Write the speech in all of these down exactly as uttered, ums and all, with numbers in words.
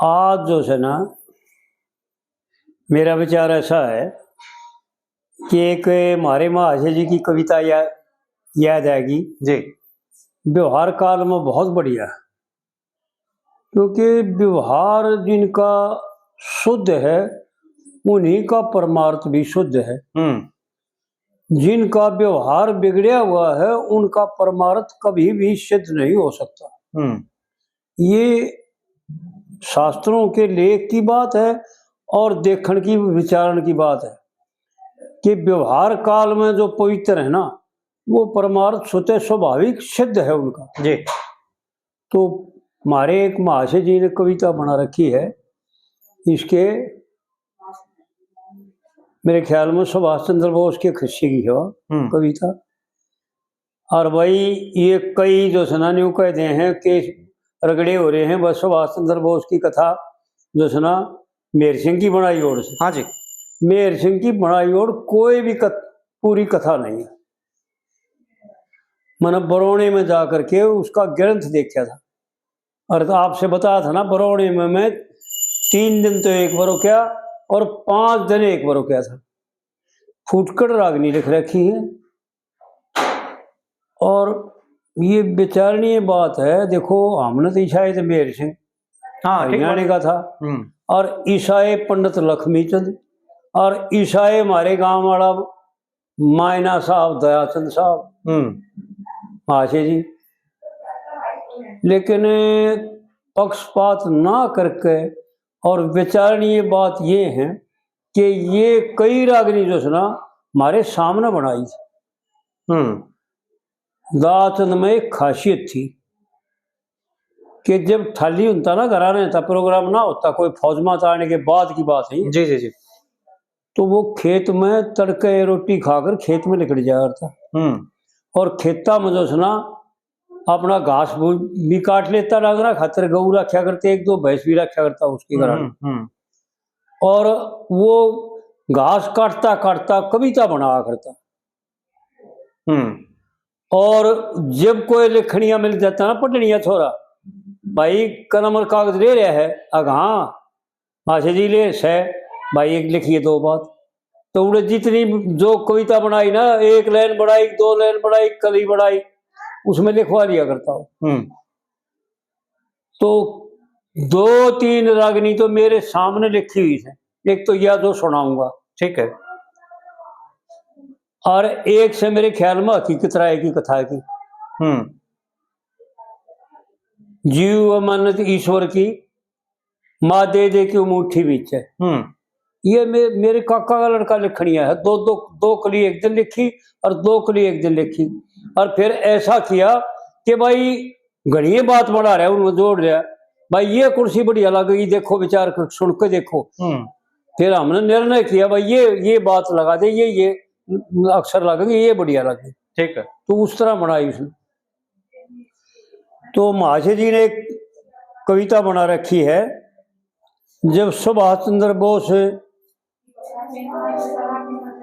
आज जो है ना, मेरा विचार ऐसा है कि एक म्हारे महाशय जी की कविता या, याद आएगी। जी। व्यवहार काल में बहुत बढ़िया, क्योंकि व्यवहार जिनका शुद्ध है, उन्हीं का परमार्थ भी शुद्ध है। हम्म। जिनका व्यवहार बिगड़या हुआ है, उनका परमार्थ कभी भी सिद्ध नहीं हो सकता। हम्म। ये शास्त्रों के लेख की बात है और देखण की, विचारण की बात है कि व्यवहार काल में जो पवित्र है ना, वो परमार्थ स्वतः स्वाभाविक सिद्ध है उनका। जी। तो हमारे एक महाशय जी ने कविता बना रखी है, इसके मेरे ख्याल में सुभाष चंद्र बोस के खिस्से की है वो हम्म। कविता। और भाई, ये कई जो सुनानियों कहते हैं कि रगड़े हो रहे हैं, बस सुभाष चंद्र बोस की कथा जो सुना, मेहर सिंह की बनाई ओर से। हाँ जी। मेहर सिंह की बनाई ओर कोई भी कथ-, पूरी कथा नहीं है। मैंने बरौनी में जा करके उसका ग्रंथ देखा था, और तो आपसे बताया था ना, बरौनी में मैं तीन दिन तो एक बार क्या और पांच दिन एक बार क्या था। फुटकड़ रागनी लिख रखी है। और ये विचारणीय बात है। देखो, हमने तो शायद मेहर सिंह हाँ, ठीक हरियाणा बात। का था, हम्म। और ईसाए पंडित लक्ष्मी चंद, और ईसाए हमारे गांव वाला मायना साहब, दयाचंद साहब, हम्म। महाशय जी। लेकिन पक्षपात ना करके, और विचारणीय बात ये है कि ये कई रागनी जो है ना, हमारे सामने बनाई थी। हम्म। दयाचंद में एक खासियत थी कि जब थाली होता ना, घरा रहता, प्रोग्राम ना होता, कोई फौज में आने के बाद की बात है, जी, जी, जी। तो वो खेत में तड़के रोटी खाकर खेत में निकल जाया करता। हम्म। और खेता में जो है ना, अपना घास भू-, भी काट लेता, डांगरा खातर गऊ रखा करते, एक दो भैंस भी रखा करता उसके घर। हम्म, हम्म। और वो घास काटता काटता कविता बनाया करता। हम्म। और जब कोई लिखनिया मिल जाता ना, पढ़निया छोरा, भाई कलम और कागज ले रहा है, अग हाँ, मास्टर जी ले से, भाई एक लिखिए दो बात। तो उन्हें जितनी जो कविता बनाई ना, एक लाइन बनाई, दो लाइन बनाई, कली बनाई, उसमें लिखवा लिया करता हूँ। हम्म। तो दो तीन रागनी तो मेरे सामने लिखी हुई है, एक तो यह जो सुनाऊंगा, ठीक है, और एक से मेरे ख्याल में हकीकत राय की कथा की। हम्म। जीव अमानत ईश्वर की, माँ दे दे क्यों मुट्ठी बीच है। हम्म। ये मे-, मेरे काका का लड़का लिखनिया है, दो, दो, दो कली एक दिन लिखी और दो कली एक दिन लिखी, और फिर ऐसा किया कि भाई घणी बात बढ़ा रहा है, उनको जोड़ रहा है, भाई ये कुर्सी बढ़िया लगेगी, देखो विचार कर, सुन के देखो। हम्म। फिर हमने निर्णय किया, भाई ये, ये बात लगा दे, ये, ये अक्षर लगेंगे, ये बढ़िया लगे। ठीक है। तो उस तरह बनाई उसने। तो महाशय जी ने एक कविता बना रखी है, जब सुभाष चंद्र बोस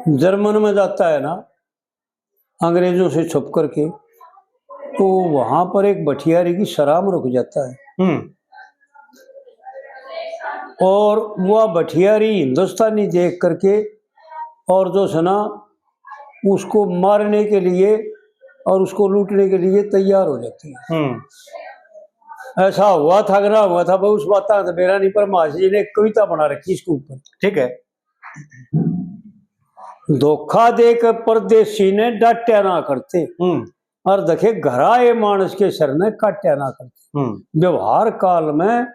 जर्मन में जाता है ना, अंग्रेजों से छुप करके, तो वहां पर एक भठियारी की सराह में रुक जाता है। हम्म। और वह भठियारी हिंदुस्तानी देख करके, और जो है ना, उसको मारने के लिए और उसको लूटने के लिए तैयार हो जाती है। हम्म। ऐसा हुआ था कि ना हुआ था, भाई, उस बात का तो मेरा नहीं, पर महाशय जी ने एक कविता बना रखी इसके ऊपर। ठीक है। धोखा दे के परदेसी ने डांट्या ना करते, हम्म। और देखे घर आए मानस के सिर ने काट्या ना करते। हम्म। व्यवहार काल में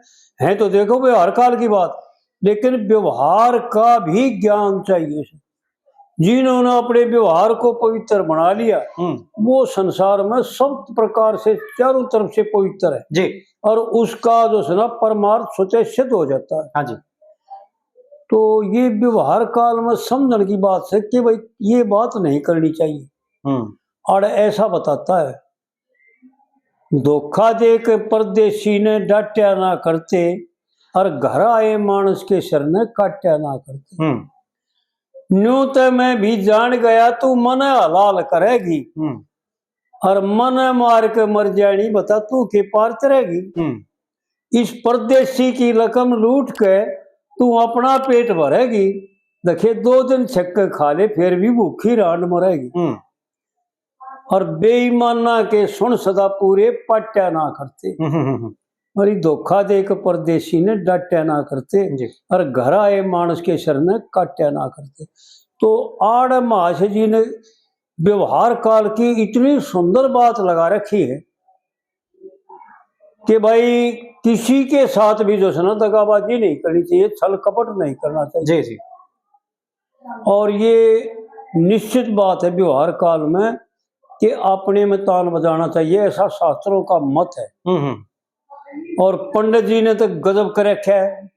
है तो देखो व्यवहार काल की बात, लेकिन व्यवहार का भी ज्ञान चाहिए। जिन्होंने अपने व्यवहार को पवित्र बना लिया, हम्म। वो संसार में सब प्रकार से, चारों तरफ से पवित्र है। जी। और उसका जो है ना, परमार्थ स्वतः सिद्ध हो जाता है। हाँ जी। तो ये व्यवहार काल में समझण की बात है कि भाई, ये बात नहीं करनी चाहिए। हम्म। और ऐसा बताता है, धोखा दे के परदेसी ने डांट्या ना करते, और घर आए मानस के सिर ने काट्या ना करते। हम्म। न्यू ते मैं भी जान गया, तू मने हलाल करेगी, हम्म। और मने मार के मर जानी, बता तू के पार तरेगी। हम्म। इस परदेसी की रकम लूट के तू अपना पेट भरेगी। देखे, दो दिन छक्के खा ले, फिर भी भूखी रांड मरेगी। हम्म और बेईमाना के सुन सदा पूरे, पाट्या ना करते। हम्म हम्म हम्म, और ये धोखा दे के परदेसी ने डाट्या ना करते। जी और घर आए मानस के सिर ने काट्या ना करते। तो आड़ महाशय जी ने व्यवहार काल की इतनी सुंदर बात लगा रखी है कि भाई, किसी के साथ भी जो है ना, दगाबाजी नहीं करनी चाहिए, छल कपट नहीं करना चाहिए। जी जी और ये निश्चित बात है व्यवहार काल में कि अपने में तान बजाना चाहिए, ऐसा शास्त्रों का मत है। हम्म हम्म और पंडित जी ने तो गजब कर रखा है।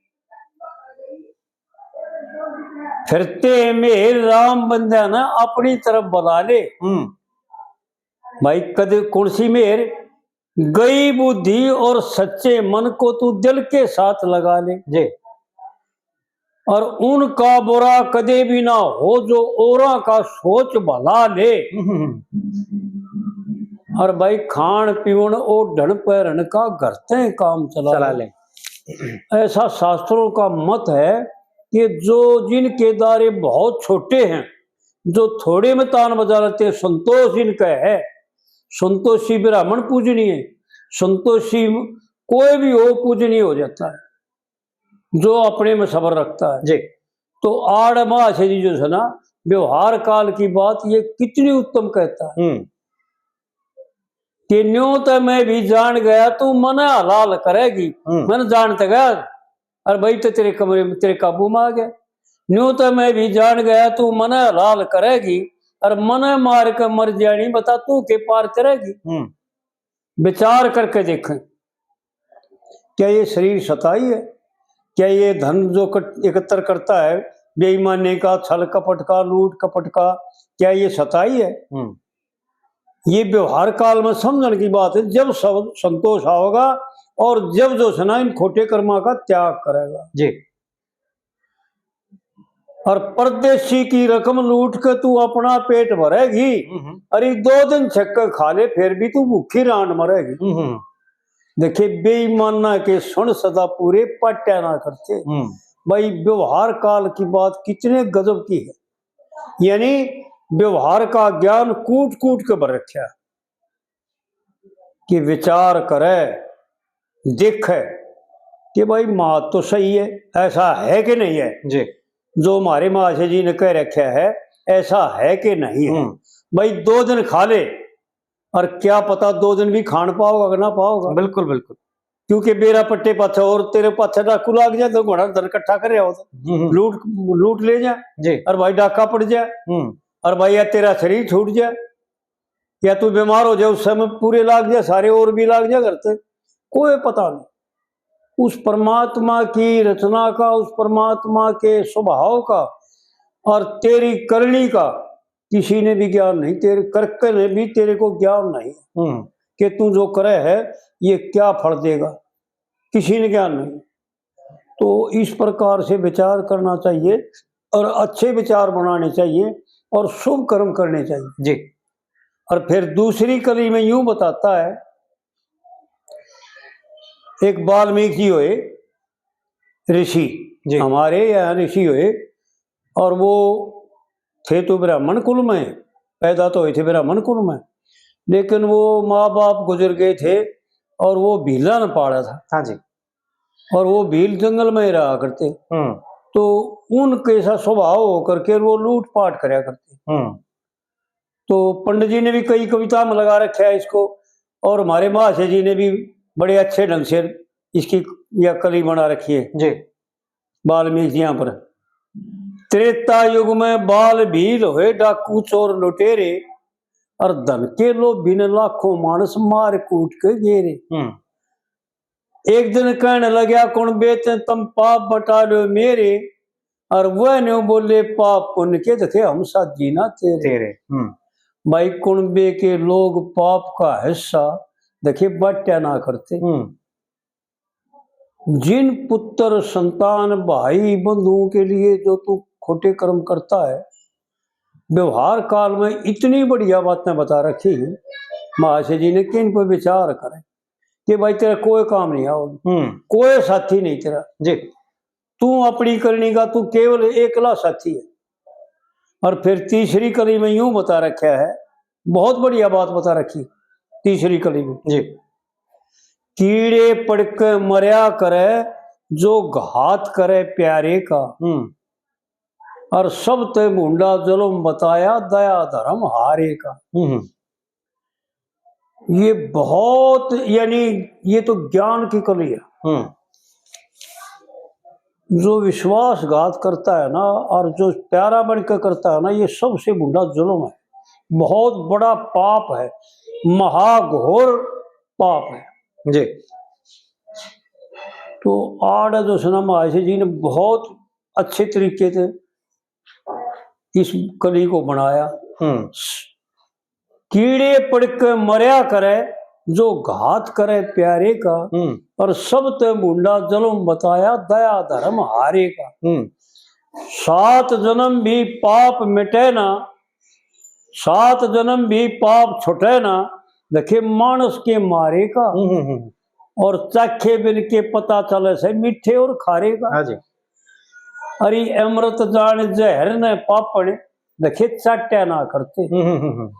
फिरते मेहर राम बंदा ना अपनी तरफ बुला ले। हम्म भाई, कद कौन सी मेहर? गई बुद्धि और सच्चे मन को तू दिल के साथ लगा ले। जी और उनका बुरा कदे भी ना हो जो औरा का सोच भला ले। हम्म हम्म और भाई, खान पीवण ओढ़ण पहरण का घर ते काम चला चला ले। ले ऐसा शास्त्रों का मत है कि जो जिनके दायरे बहुत छोटे हैं, जो थोड़े में तान बजा लेते हैं, संतोष इनका है। संतोषी ब्राह्मण पूजनीय, संतोषी कोई भी हो, पूजनीय हो जाता है जो अपने में सब्र रखता है। जी तो आड़ महाशय जी जो है ना, व्यवहार काल की बात ये कितनी उत्तम कहता है हम्म कि न्यों तो मैं भी जान गया तू मने हलाल करेगी। हम्म मैंने जान तो गया, और भाई तो तेरे कमरे में, तेरे काबू में आ गया। न्यों तो मैं भी जान गया तू मने हलाल करेगी, और मने मार के मर जानी, बता तू के पार करेगी। हम्म विचार करके देखें, क्या ये शरीर सताई है? क्या ये धन जो कट-, एकत्र करता है बेईमानी का, छल कपट का, लूट कपट का, क्या ये सताई है? हम्म ये व्यवहार काल में समझण की बात है, जब सब संतोष आओगा और जब जो है ना इन खोटे कर्मा का त्याग करेगा। जी और परदेसी की रकम लूट के तू अपना पेट भरेगी, हम्म हम्म अरे दो दिन छक्के खा ले, फिर भी तू भूखी रांड मरेगी। हम्म हम्म देखे, बेईमाना के सुन सदा पूरे, पाट्या ना करते। हम्म भाई, व्यवहार काल की बात कितने गजब की है, यानी व्यवहार का ज्ञान कूट कूट के भर रखा है कि विचार करे, देखे कि भाई, बात तो सही है, ऐसा है कि नहीं है? जी जो हमारे महाशय जी ने कह रखा है, ऐसा है कि नहीं है? हम्म भाई, दो दिन खा ले, और क्या पता दो दिन भी खान पाओगा कि ना पाओगा, बिल्कुल बिल्कुल क्योंकि बेरा पट्टे पाछे और तेरे पाछे डाकू लाग जाए, तो घोड़ा धन इकट्ठा कर रहा हो तो हम्म हम्म लूट, लूट ले जाए, जी और भाई, डाका पड़ जाए, हम्म और भाई, या तेरा शरीर छूट जाए, या तू बीमार हो जाए, उस समय पूरे लाग जाए सारे, और भी लाग जाए घर से, कोई पता नहीं। उस परमात्मा की रचना का, उस परमात्मा के स्वभाव का और तेरी करनी का किसी ने भी ज्ञान नहीं, तेरे करके ने भी तेरे को ज्ञान नहीं हम्म कि तू जो करे है, ये क्या फल देगा, किसी ने ज्ञान नहीं। तो इस प्रकार से विचार करना चाहिए और अच्छे विचार बनाने चाहिए और शुभ कर्म करने चाहिए। जी और फिर दूसरी कली में यूं बताता है, एक वाल्मीकि जी हुए ऋषि, जी। हमारे यहाँ ऋषि हुए, और वो थे तो ब्राह्मण कुल में, पैदा तो हुए थे ब्राह्मण कुल में, लेकिन वो माँ बाप गुजर गए थे और वो भीला ने पाला था, हाँ जी। और वो भील जंगल में ही रहा करते। हम्म तो उनके सा स्वभाव होकर के वो लूट पाट करया करते। हम्म तो पंडित जी ने भी कई कविता में लगा रखा है इसको, और हमारे महाशय जी ने भी बड़े अच्छे ढंग से इसकी यह कली बना रखी है जी वाल्मीकि जी यहाँ पर। त्रेता युग में बाल भील हुए डाकू चोर लुटेरे, और धन के लोभी ने लाखों मानस मार कूट के गेरे। हम्म एक दिन कहने लग्या, कुणबे ते तम पाप बटा लो मेरे, और वह न्यू बोले, पाप पुण्य के देखे हम साझी ना तेरे। तेरे हम्म भाई, कुणबे के लोग पाप का हिस्सा देखे बांटा ना करते। हम्म जिन पुत्र, संतान, भाई, बंधुओं के लिए जो तू खोटे कर्म करता है, व्यवहार काल में इतनी बढ़िया बातें बता रखी महाशय जी ने कि इन पर विचार करें। कि भाई तेरा कोई काम नहीं आओगे, हम्म। कोई साथी नहीं तेरा। जी। तू अपनी करनी का, तू केवल एकला साथी है। और फिर तीसरी कली में यूं बता रखा है, बहुत बढ़िया बात बता रखी तीसरी कली में। जी। कीड़े पड़ के मरया करे जो घात करे प्यारे का। हम्म। और सब ते भूंडा जुल्म बताया दया धर्म हारे का। हम्म। ये बहुत, यानी ये तो ज्ञान की कली है। हम्म। जो विश्वासघात करता है ना और जो प्यारा बन के करता है ना, ये सबसे बड़ा जुल्म है, बहुत बड़ा पाप है, महाघोर पाप है। जी। तो आड़ जो सै ना महाशय जी ने बहुत अच्छे तरीके से इस कली को बनाया। हम्म। कीड़े पड़ के मरया करे जो घात करे प्यारे का, हम्म। और सब ते भूंडा जुल्म बताया दया धर्म हारे का। हम्म। सात जन्म भी पाप मिटे ना, सात जन्म भी पाप छुटे ना, देखे मानस के मारे का। हम्म, हम्म, हम्म। और चाखे बिन के पता चले से मीठे और खारे का। हाँ जी। अरे अमृत जान जहर ने पापण, देखे चाट्या ना करते। हम्म, हम्म, हम्म।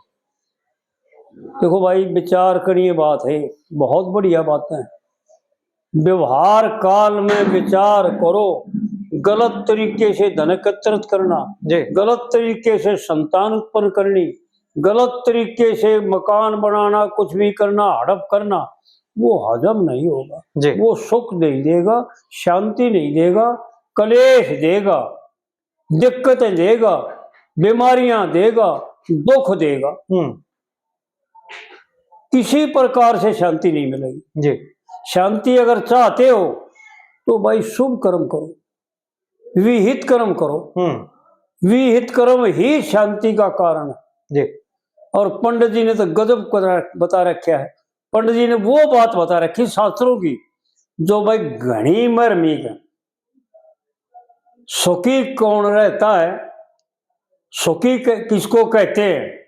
देखो भाई, विचार करिए बात है, बहुत बढ़िया बात है। व्यवहार काल में विचार करो, गलत तरीके से धन एकत्रित करना, जी। गलत तरीके से संतान उत्पन्न करनी, गलत तरीके से मकान बनाना, कुछ भी करना, हड़प करना, वो हजम नहीं होगा। जी। वो सुख नहीं देगा, शांति नहीं देगा, कलेश देगा, दिक्कतें देगा, बीमारियां देगा, दुख देगा। हम्म। किसी प्रकार से शांति नहीं मिलेगी। जी। शांति अगर चाहते हो तो भाई शुभ कर्म करो, विहित कर्म करो। हम्म। विहित कर्म ही शांति का कारण है। जी। और पंडित जी ने तो गजब बता, बता रखा है। पंडित जी ने वो बात बता रखी शास्त्रों की, जो भाई घणी मरमी है। सुखी कौन रहता है? सुखी क-, किसको कहते हैं?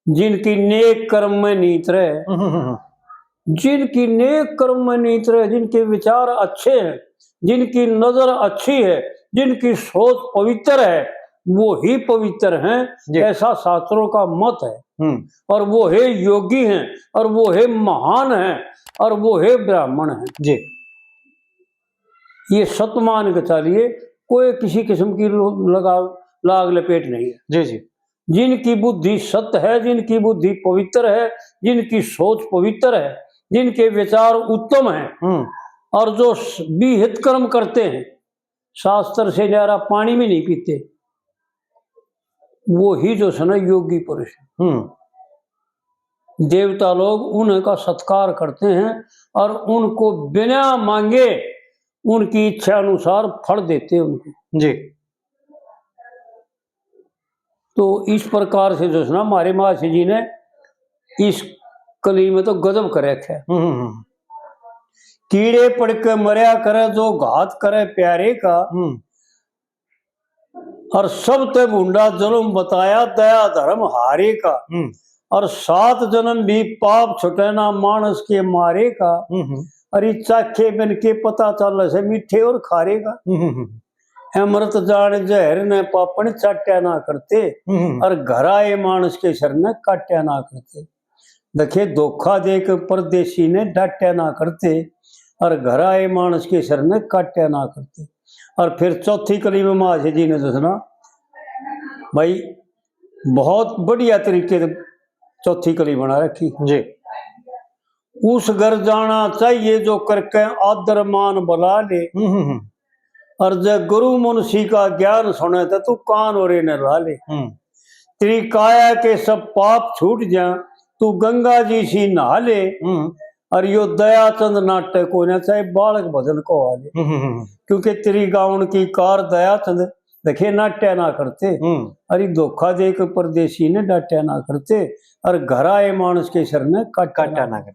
जिनकी नेक कर्म में नीत रहे, हम्म, हम्म, हम्म। जिनकी नेक कर्म में नीत रहे, जिनके विचार अच्छे हैं, जिनकी नजर अच्छी है, जिनकी सोच पवित्र है, वो ही पवित्र हैं, जी। ऐसा शास्त्रों का मत है। हम्म। और वो है योगी हैं, और वो है महान हैं, और वो है ब्राह्मण हैं। जी। ये सत मान के चलिए, कोई किसी किस्म की लो-, लगाव, लाग लपेट नहीं है। जी, जी। जिनकी बुद्धि सत है, जिनकी बुद्धि पवित्र है, जिनकी सोच पवित्र है, जिनके विचार उत्तम हैं, हम्म। और जो स-, विहित कर्म करते हैं, शास्त्र से न्यारा पानी भी नहीं पीते, वो ही जो सै ना योगी पुरुष। हम्म। देवता लोग उनका सत्कार करते हैं और उनको बिना मांगे उनकी इच्छा अनुसार फल देते हैं उनको। जी। तो इस प्रकार से जो है ना, हमारे महाशय जी ने इस कली में तो गजब कर रखा है। हम्म, हम्म, हम्म। कीड़े पड़ के मरया करे जो घात करे प्यारे का, हम्म। और सब ते भूंडा जुल्म बताया दया धर्म हारे का। हम्म। और सात जन्म भी पाप छुटे ना मानस के मारे का। हम्म, हम्म। अरे चाखे बिन के पता चल से मीठे और खारे का। हम्म, हम्म, हम्म। अमृत जान जहर ने पापण चाट्या ना करते, हम्म। और घर आए मानस के सर ने काट्या ना करते। देखे धोखा दे के परदेसी ने डाट्या ना करते, और घर आए मानस के सर ने काट्या ना करते। और फिर चौथी कली में महाशय जी ने दसना, भाई, बहुत बढ़िया तरीके से चौथी कली बना रखी। जी। उस घर जाना चाहिए जो करके आदर मान बुला ले। हम्म, हम्म, हम्म। और जब गुरु मुंशी का ज्ञान सुने तो तू कान और इन्हें ला ले। हम्म। तेरी काया के सब पाप छूट जा, तू गंगा जी सी नहा ले। हम्म। और यो दयाचंद नाटक को ना चाहे बालक भजन को आ ले। हम्म, हम्म, हम्म। क्योंकि तेरी गाउन की कार दयाचंद देखे नाट्या ना करते। हम्म। अरे धोखा दे के परदेसी ने डाट्या ना करते, और घर आए मानस के सर ने काट्या काट्या ना ना करते।